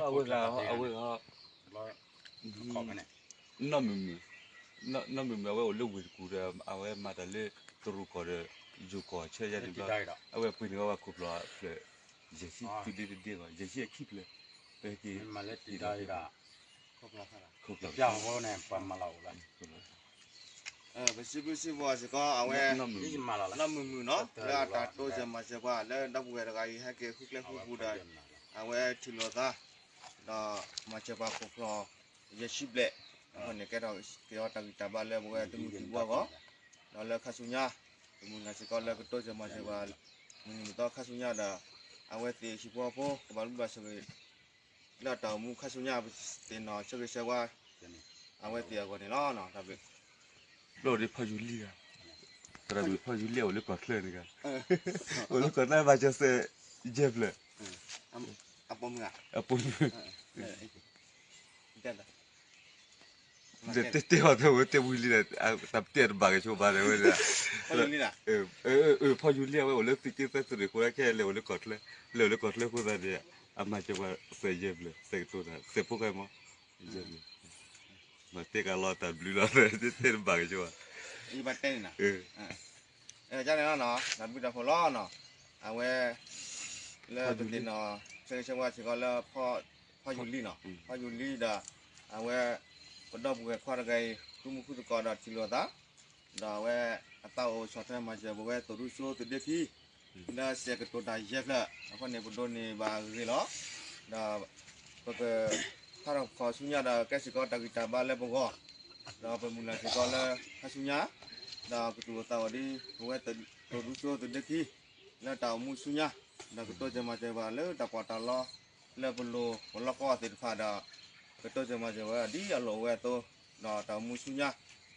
အဝဲဂၤ အဝဲဂၤ နီၢ်မုာ်မုာ်, နီၢ်မုာ်မုာ် အဝဲအိၣ်လၢဝ့ၢ်တကူၣ်ဒီး အဝဲမၤတၢ်လၢတရူးကီၢ်ဒီး ယိၤကီၢ်ဆၢယါန့ၣ်ဘျီ အဝဲပှ့ၤန့ၢ်ဝဲခိၣ်ဖျီၣ်အဖျၢၣ် ယဲၢ်ဆံ သုဒ့တဒ့ဂီၢ် ယဲၢ်ဆံအခံဖျၢၣ် ပဟဲက့ၤ ခိၣ်ဖျီၣ် ပစံးဘျုးစံးဖှိၣ်စ့ၢ်ကီး အဝဲ နီၢ်မုာ်မုာ်နီၤ လၢအတၢ်တိစၢၤမၤစၢၤပှၤ လၢဒီပုၢ်ဝဲၢ်တဂၤအံၤ ဟဲက့ၤဃုကျဲဃုပူၤဒီး အဝဲထံၣ်လိာ်သး ဒီးမၤစၢၤပှၤခိၣ်ဖျီၣ် ယဲၢ်ဆံဘျဲၣ် အဃိန့ၣ် ကဲထီၣ်က့ၤအီၤတၢ်ဂံၢ်တၢ်ဘါလၢပဝဲသုးမုၢ်သံၣ်ဘိအဂီၢ် ဒီးလၢခါဆူညါ ပမုၢ်လၢ်စ့ၢ်ကီးလၢကတိစၢၤမၤစၢၤပှၤ မုၢ်နံၤမုၢ်သီခါဆူညါဒီး အဝဲသ့ၣ်ဟံၣ်ဖိဃီဖိ ကဘၣ်ဘျုးဘၣ်ဆိၣ်ဂ့ၤ လၢအတၢ်အိၣ်မူခါဆူညါ ပသ့ၣ်နီၣ်ဆၢဂ့ၤဆၢဝါ အဝဲသ့ၣ်အဂီၢ်န့ၣ်လီၤ. တၢ်ဘျုး ဘျီၣ်ဒ်ဖီယူၤလံဂၤ သရၣ်မုၣ်ဖီယူၤလံ အိၣ်လၢကီၢ်ချၢန့ၣ်ဂၤ အိၣ်လၢကီၢ်ချၢဘၣ်ကၢၤစဲး ယဲၢ်ဖျၢၣ် အပိာ်မုၣ် တဲတဲအီၤတဲဝဲတဲဝံၤလံဒီး တၢ်ပတဲတဘၣ်က့ၤဆိဘၣ်ဒီးဝဲဒၣ် ဖီယူၤလံအဝဲအိၣ်လၢသုးက့သၢသုးရ့ၣ်အဃိ ခဲအံၤလဲၤအိၣ်လၢကီၢ်ချၢ လဲၤအိၣ်လၢကီၢ်ချၢအဃိသတးန့ၣ် အမၤစၢၤပှၤစဲးယဲၢ်ဖျၢၣ် စဲးကတိၤတၢ် စဲးဖိဃဲမး ယဲၢ်ဖျၢၣ် မၤတဲကလီတၢ်ဘျုးလီၤ တဲတဘၣ်က့ၤဆိဘၣ် ယဘၣ်တဲန့ၣ်နီၤ န့ၣ်လီၤ တၢ်ဘျုးတၢ်ဖှိၣ်လီၤနီၤ အဝဲ လၢပသ့ၣ်နီၣ် ဆၢဂ့ၤဆၢဝါစ့ၢ်ကီးလၢ ဖီယူၤလံနီၤ ဖီယူၤလံဒီး အဝဲ ပဒီပုၢ်ဝဲၢ်ခွါတဂၤအံၤ ဃုမူဃုသကိးဒီးထံၣ်လိာ်သး ဒီးအဝဲ အသးအိၣ်ဆီၣ်ထွဲမၤစၢၤပဝဲသိၣ်ဒူစိသဒ့ခံ လၢစဲးကတိၤတၢ်ယဲၢ်ဖျၢၣ် အဃိန့ၣ် ပဒိးန့ၢ်ဘၣ်အဂ့ၢ်လီၤ ဒီး ပက ထါထီၣ်ခီၣ်ဆူညါဒီးကဲစ့ၢ်ကီးတၢ်ဂံၢ်တၢ်ဘါလၢပဂီၢ် ဒီးပမုၢ်လၢ်စ့ၢ်ကီးလၢခါဆူညါ ဒီးကသူၣ်အိၣ်သးအိၣ်ဒ် ပဝဲသိၣ်ဒူစိသဒ့ခံ လၢတၢ်အိၣ်မူဆူညါ ဒီးကတိစၢၤမၤစၢၤဘၣ်လၢတၢ်ပီးတၢ်လီ လၢပလိၤပလီၢ်ကီၢ်သ့ၣ်တဖၣ်ဒီး ကတိစၢၤမၤစၢၤဝဲဒ်အလိၣ်ဝဲအသိး ဒီးတၢ်အိၣ်မူဆူညါ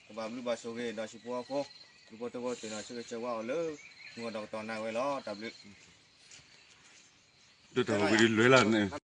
ကဘၣ်ဘျုးဘၣ်ဆိၣ်ဂ့ၤ ဒီးဟံၣ်ဖိဃီဖိ ဒူဖိထၢဖိသ့ၣ်နီၣ်ဆၢဂ့ၤဆၢဝါအီၤလၢ မုၢ်ဂီၤဒီးကတီၢ်နၢ်ဝဲလီၤ တၢ်ဘျုး ဒ်တၢ်ဝံၤဒ်လွဲလၢန့ၣ်